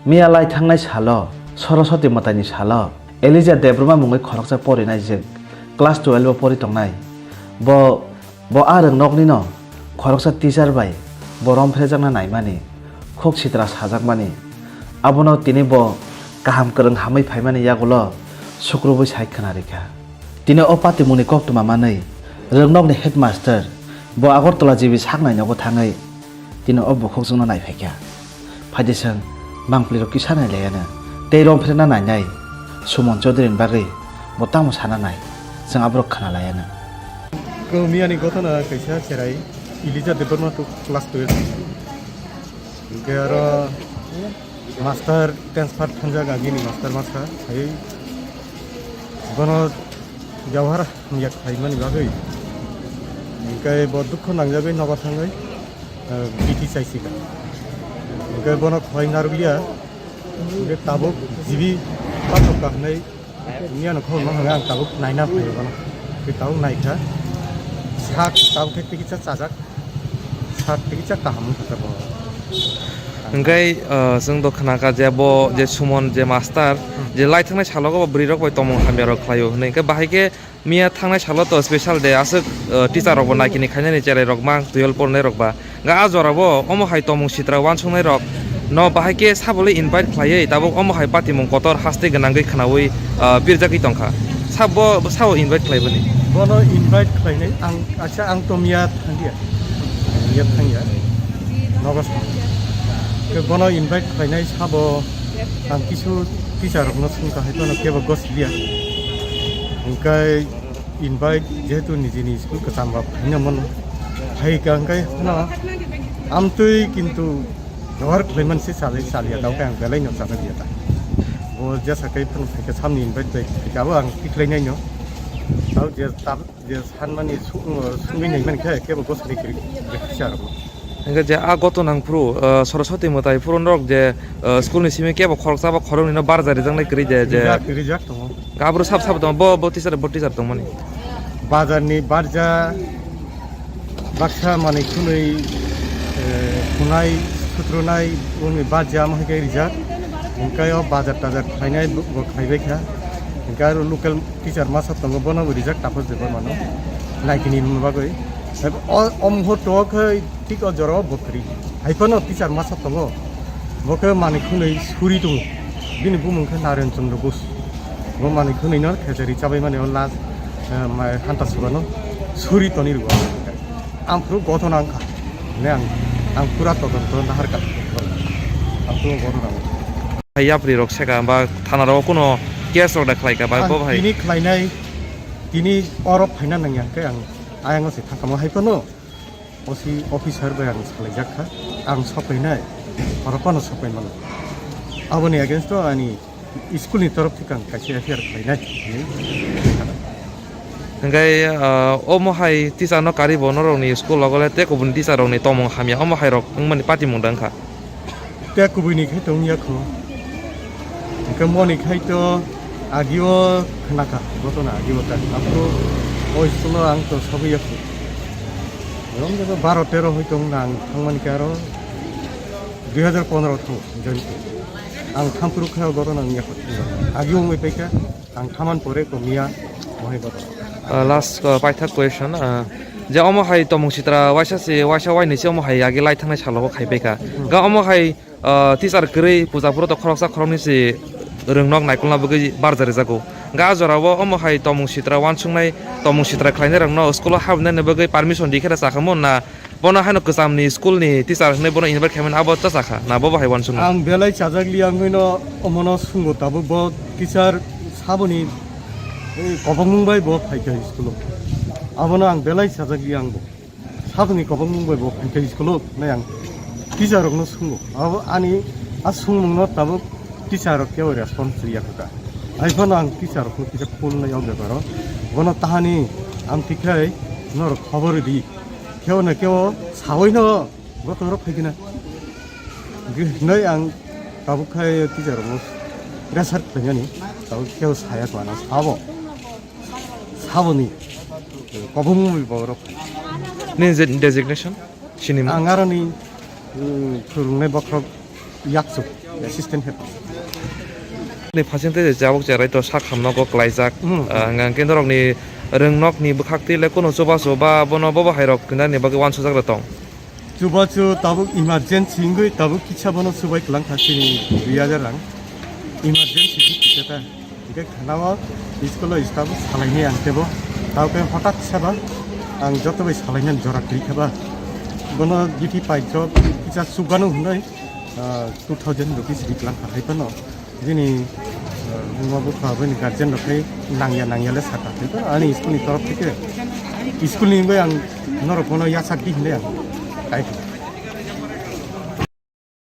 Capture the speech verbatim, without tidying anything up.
Miya lai thangnai salo, Soroswati mwtaini salo, Elijah Debbarma mungwi khoroksa porinaijwk class twelve o pori tongnai. Bo, bo a rwngnoknino khoroksa teacher bai bo romphrejakna naimani, khuk sitra sajakmani. Abono tini bo kaham kwrwng hamwi phaimani yagulo sukrubwi sai khna rikha. Tini o patimungni koktwma manwi rwngnokni headmaster bo Agartala G B saknai nogo thangwi tini o bukhukjwkno naiphaikha. Phaidi chwng mangpli rok kisa nai laiya no. Tei romphre na nai nai Suman Chaudhary ni bagwi bo tamo sana nai, chwng aborok khna laiya no. Ko miyani gotona kaisa cherai Elijah Debbarma to class twelve. Hingke aro master transfer thangjak agini master masa hai bono jawhar hamya khlaimani bagwi. Hingke bo dukho nangjagwi nobar thangwi, eh, bithi chaisika. Hingke bono khwlai narwkliya. Hingke tabuk jibi pathok ka hwnwi miano khobor ma hwnwi ang tabuk naina phaio bono. Hingke tabuk naikha. Sak tabuk khe tikisa chajak. Sak tikisa kaham wngkha tabuk. Hingke, eh, chwng do khnakha je bo je Suman je master je lai thangnai salogo bo bwrwi rok bai tongmung hamya rok khlaio hwnwi. Hingke bahai khe miya thangnai salo to special day aswk, uh, teacher rok bo naikini khainani cherai rok mang twelve pornai rok ba. Ga a jora bo omo hai tongmung sitra uansuknai rok no bahai khe sabole invite khlaiwi tabuk omo hai patimung kotor haste gwnangwi khwnawi, uh, birjagwi tongkha. Sabo, sabo invite khlaibani. Bono invite khlainai ang, acha ang to miya thangya. Miya thangya. Nogo sa. Ke bono invite khlainai sabo ang kisu teacher rokno sungkha hai bono kebo gosliya. Hingkai invite jehetu nijini school kwcham rok haino mon hai ka hingkai hano amtwi kintu jawar khlaiman se salai salia dau kai ang belai no chana dia ta. Bo jesa kai phano phaikha samni invite bai phaikha abo ang tikhlai naino. Tau je tab je sanmani su-, sungwi nai mankhe kebo gosari kiri kisa rok. Hingke je a goto nang phuru, uh, Soroswati mwtai phuru norok je, uh, school ni simi kebo khoroksa ba khoroknwi no barja rijaknai kwrwi je, je. Rijak, rijak tongo. Gabru sab sab tongo, bo, bo teacher, bo teacher tongmani. Bazar ni barja baksa manwi khwnwi, eh, khwnai, sutrunai, boni barja omo hai khe rijak. Hingke o bazar tajar khlainai bo, bo khlaibai kha. Hingke aro local teacher masa tongo, bono bo rijak Taposh Debbarma no. Naikini bagwi. O, o muhurto khe Thik o jora o bo kwrwi. Hai phano teacher masa tongo. Bo khe manwi khwnwi suri tongo. Bini bumung khe Naren Chandra Ghosh. Bo manwi khwnwi no khejari chabai mani o last, eh, mai hanta subano suri toni rwo. Ang phuru gothona wngkha. Ne ang, ang pura todonto naharkha. Ang phuru gothona wngkha. Yapri rok seka ba thana rok kuno case rok da khlai ka ba. Ang bo hai. Tini khlainai, tini oro phaina nangya khe ang ayang se thangkamo hai phano. O C officer bai ang salaijak kha, ang sokainai, oro phano sokai mano. Aboni against o ani school ni torof thika ang kaisa F I R khlainai hinwi. Hingke, ah, omo hai teacher no kari bo norok ni school logo le tei kubun teacher rok ni tongmung hamya omo hai rok wngmani patimung da wngkha. Tei kubui ni khai tong ya kho. Hingke moni khai to agio khna kha, gotona agio ta. Aphuru o school o ang to sogwi ya kho. Rom jaga baro tero hoi tong na ang thangmani khe aro dui hajar pondro tho join khe. Ang thamphuru khe o gotona wngya kho. Agio wngwi paikha. Ang thaman pore ko miya mohai botol. Uh, last, uh, paithak question, uh, je omo hai tomung sitra waisa se, waisa wainwi se omo hai agi lai thangnai salogo khai paikha. Hmm. Ga omo hai, uh, teacher kwrwi puja phuru to khoroksa khoroknwi se rwngnok naikolna bagwi barja rijago. Ga jorao omo hai tomung sitra wansuknai, tomung sitra khlainai rokno school o habnani bagwi permission di khe rw sakhamu na Bono haino kwchamni school ni teacher hinwi bono invite khaimani abo cha chakha na bobo hai uansukno? Ang belai chajak li ang hino omono sungo tabuk bo teacher saboni, eh, kobongmung bai bo phaikha school o. Abono ang belai chajak li ang bo. Saboni kobongmung bai bo phaikha school o nai ang teacher rokno sungo. Abo ani a sungmungno tabuk teacher rok kebo response riya kha. Hai phano ang teacher rokno kisa phone lai o beparo. Bono tahani amtwi khai norok khobor di. Kebo na kebo sawi no gotong rok phaikhe na. Hinwi ang tabuk khai teacher rokno pressure khlainani. Tabuk kebo saya kho ano sabo. Saboni kobongmung bai borok. Nini je-, designation? Sinima? Ang aroni, mm, phwrwngnai bokhorok yaksuk. Assistant head. Ni phasing tei jabok cherai to sak hamno go klaijak. Hmm. Ah, hingkha khe norokni rwngnokni bwkhak twi le kuno chubachu ba bono bobo hairok kinani bagwi uansukjak rw tong. Chubachu tabuk emergency wngwi tabuk kisa bono chubai kwlang kha chini dui hajar rang. Emergency di kisa ta. Hingkhe khana o school o staff salainai ang tebo. Tabo khe hotat seba ang joto bai salainani jora kwrwi kha ba. Bono bithi paijak kisa chubano hwnwi, ah, two thousand rupees riklang kha hai phano. Bini, ah, buma bupha bini guardian rok khai nangya nangya le saka hai phano ani school ni torof theke. School ni wngwi ang norok bono yachak di hwnwi ang kai.